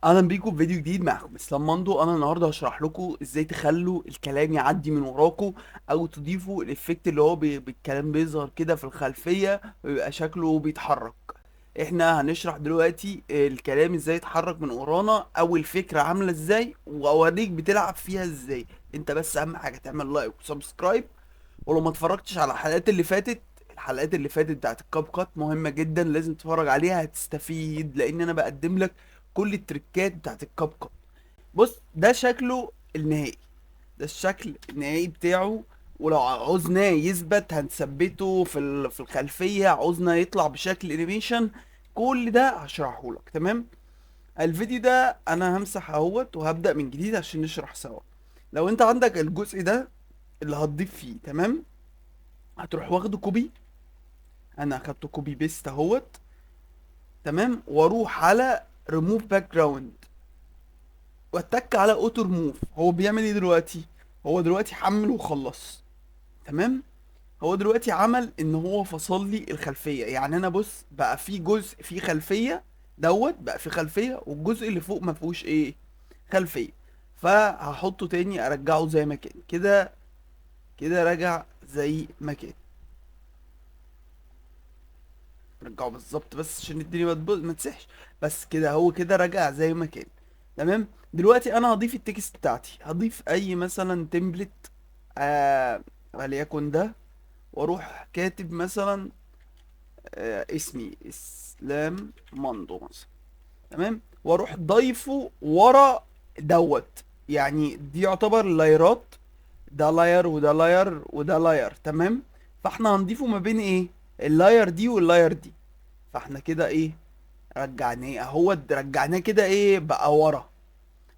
اهلا بيكم في فيديو جديد، معكم اسلام ماندو. انا النهارده هشرح لكم ازاي تخلوا الكلام يعدي من وراكم، او تضيفوا ال effect اللي هو بالكلام بيظهر كده في الخلفية ويبقى شكله بيتحرك. احنا هنشرح دلوقتي الكلام ازاي يتحرك من ورانا، او الفكرة عامله ازاي، واوريك بتلعب فيها ازاي. انت بس اهم حاجة تعمل like و subscribe، ولو ما اتفرجتش على الحلقات اللي فاتت، الحلقات اللي فاتت بتاعت ال CapCut مهمة جدا، لازم تتفرج عليها هتستفيد، لان انا بقدم لك كل التريكات بتاعت ال CapCut. بص، ده شكله النهائي، ده الشكل النهائي بتاعه. ولو عاوزناه يثبت هنثبته في الخلفية، عاوزنا يطلع بشكل animation، كل ده هشرحه لك. تمام؟ الفيديو ده انا همسح اهوت وهبدأ من جديد عشان نشرح سوا. لو انت عندك الجزء ده اللي هتضيف فيه، تمام، هتروح واخده copy، انا اخدته copy paste اهوت، تمام، واروح على ريموف باك جراوند واتك على اوتو ريموف. هو بيعمل ايه دلوقتي؟ هو دلوقتي حمل وخلص. تمام، هو دلوقتي عمل ان هو فصل لي الخلفية. يعني انا بص بقى في جزء في خلفية دوت، بقى في خلفية، والجزء اللي فوق ما فيهوش ايه؟ خلفية. فهحطه تاني، ارجعه زي ما كان كده، كده رجع زي ما كان، رجعه بالظبط بس عشان الدنيا ما تسحش. بس كده هو كده رجع زي ما كان. تمام، دلوقتي انا هضيف ال text بتاعتي، هضيف اي مثلا template، وليكن ده، واروح كاتب مثلا، اسمي اسلام ماندو مثلا. تمام، واروح ضايفه ورا دوت. يعني دي يعتبر لايرات، ده layer وده layer وده layer. تمام، فاحنا هنضيفه ما بين ايه؟ ال layer دي وال layer دي. فاحنا كده ايه؟ رجعناه اهو، رجعناه كده ايه؟ بقى ورا،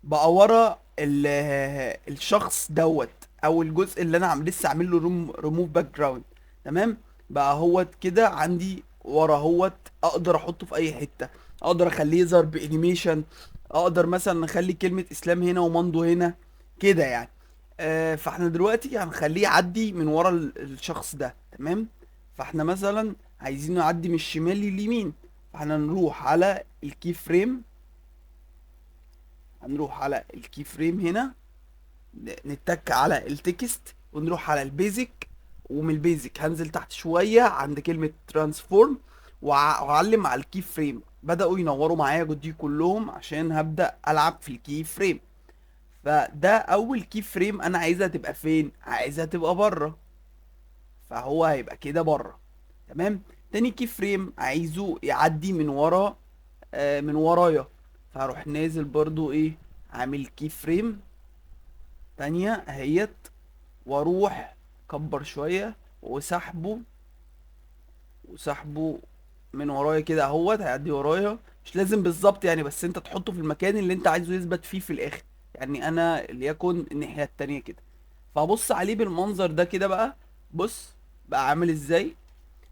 بقى ورا الشخص دوت، او الجزء اللي انا لسه عامل له ريموف باك جراوند. تمام، بقى اهوت كده عندي ورا اهوت، اقدر احطه في اي حتة، اقدر اخليه يظهر ب animation، اقدر مثلا اخلي كلمة اسلام هنا وماندو هنا كده يعني. فاحنا دلوقتي هنخليه يعدي من ورا الشخص ده. تمام، فاحنا مثلا عايزينه يعدي من الشمال لليمين، فاحنا نروح على ال key frame، هنروح على ال key frame هنا، نتك على ال text ونروح على ال basic، ومن ال basic هنزل تحت شوية عند كلمة transform وأعلم على ال key frame. بدأوا ينوروا معايا دي كلهم عشان هبدأ ألعب في ال key frame. فده أول key frame أنا عايزها تبقى فين؟ عايزها تبقى بره، فهو هيبقى كده بره. تمام، تاني key frame عايزه يعدي من ورا، من ورايا، فهروح نازل برضو ايه؟ عامل key frame تانية اهيت، واروح كبر شوية وسحبه من ورايا كده اهوت، هيعدي ورايا. مش لازم بالظبط يعني، بس انت تحطه في المكان اللي انت عايزه يثبت فيه في الاخر. يعني انا ليكن الناحية التانية كده، فابص عليه بالمنظر ده كده بقى. بص بقى عامل ازاي،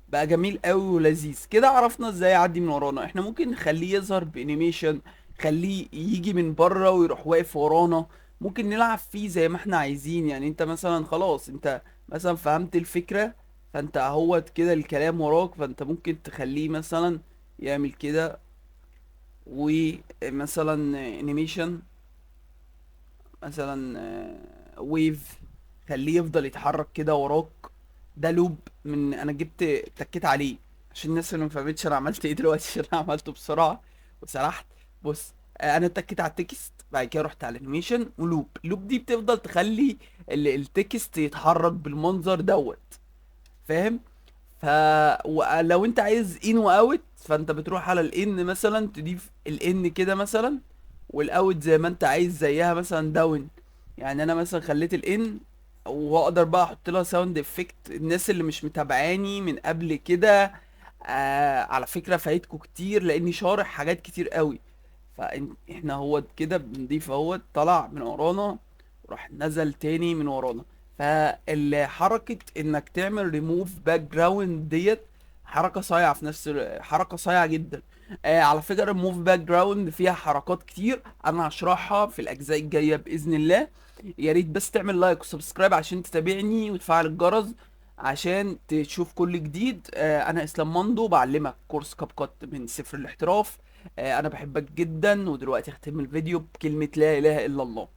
بقى جميل قوي ولذيذ كده. عرفنا ازاي يعدي من ورانا. احنا ممكن نخليه يظهر ب animation، خليه يجي من بره ويروح واقف ورانا، ممكن نلعب فيه زي ما احنا عايزين. يعني انت مثلا خلاص، انت مثلا فهمت الفكرة، فانت اهوت كده الكلام وراك، فانت ممكن تخليه مثلا يعمل كده، ومثلا animation مثلا wave، خليه يفضل يتحرك كده وراك. ده loop من انا جبت تكيت عليه عشان الناس اللي ما فهمتش انا عملت ايه دلوقتي، عشان انا عملته بسرعة وسرحت. بص، انا اتكيت على ال text، بعد كده رحت على ال animation و loop. ال loop دي بتفضل تخلي ال text يتحرك بالمنظر دوت، فاهم؟ ولو انت عايز in و out، فانت بتروح على ال in مثلا، تضيف ال in كده مثلا، وال out زي ما انت عايز زيها مثلا down. يعني انا مثلا خليت ال in، واقدر بقى احط لها sound effect. الناس اللي مش متابعاني من قبل كده، على فكرة فايتكم كتير، لاني شارح حاجات كتير قوي. فاحنا هو كده بنضيف اهوت، طلع من ورانا وراح نزل تاني من ورانا. فالحركة انك تعمل ريموف باك جراوند ديت حركة صايعة في نفس حركة صايعة جدا. على فكرة ريموف باك جراوند فيها حركات كتير، انا هشرحها في الاجزاء الجاية باذن الله. يا ريت بس تعمل like و subscribe عشان تتابعني، وتفعل الجرس عشان تشوف كل جديد. انا اسلام ماندو، بعلمك كورس CapCut من صفر الاحتراف. انا بحبك جدا، ودلوقتي اختم الفيديو بكلمة لا اله الا الله.